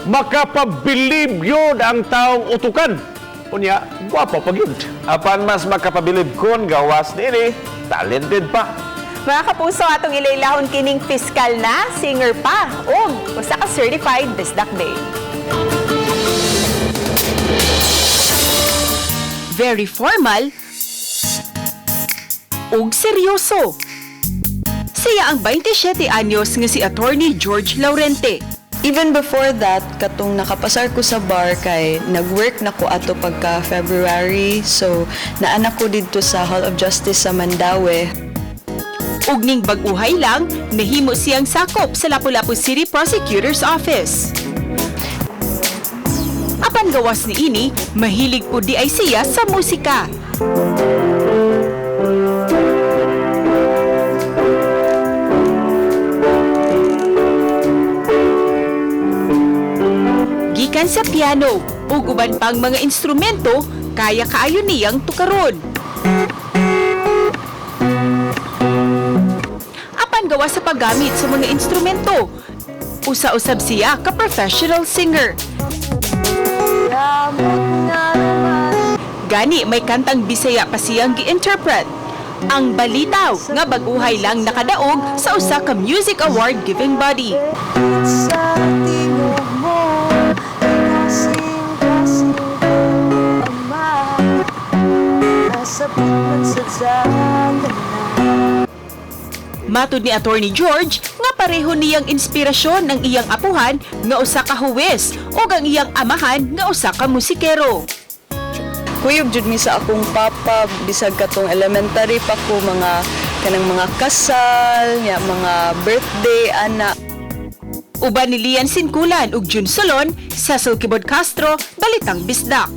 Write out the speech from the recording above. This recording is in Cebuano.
Makapabilib yun ang taong utukan. Unya, gwapa pa gyud. Apan mas makapabilib kun gawas niini, talented pa. Mga kapuso, atong ilaylahon kining fiskal na, singer pa, ug usa ka certified Bisdak Babe. Very formal ug seryoso. Siya ang 27 anyos nga si Attorney George Laurente. Even before that, katong nakapasar ko sa bar kay nag-work na ko ato pagka February. So, naana ko didto sa Hall of Justice sa Mandaue. Ug ning bag-uhay lang, nahimo siyang sakop sa Lapu-Lapu City Prosecutor's Office. Apan gawas niini, mahilig po di ay siya sa musika. Gikan sa piano ug uban pang mga instrumento, kaya kaayo niyang tukaron. Apan gawa sa paggamit sa mga instrumento, usa-usab siya ka professional singer. Gani may kantang Bisaya pa siyang gi-interpret. Ang Balitaw nga bag-uhay lang nakadaog sa usa ka music award giving body. Matud ni Attorney George nga pareho niyang inspirasyon ang iyang apuhan nga usa ka huwes ug ang iyang amahan nga usa ka musikero. Kuyog jud mi sa akong papa bisag katong elementary pa ko, mga kanang mga kasal, nya mga birthday ana. Uban ni Lian Sinkulan ug Jun Solon, Cecil Kibod Castro, Balitang Bisdak.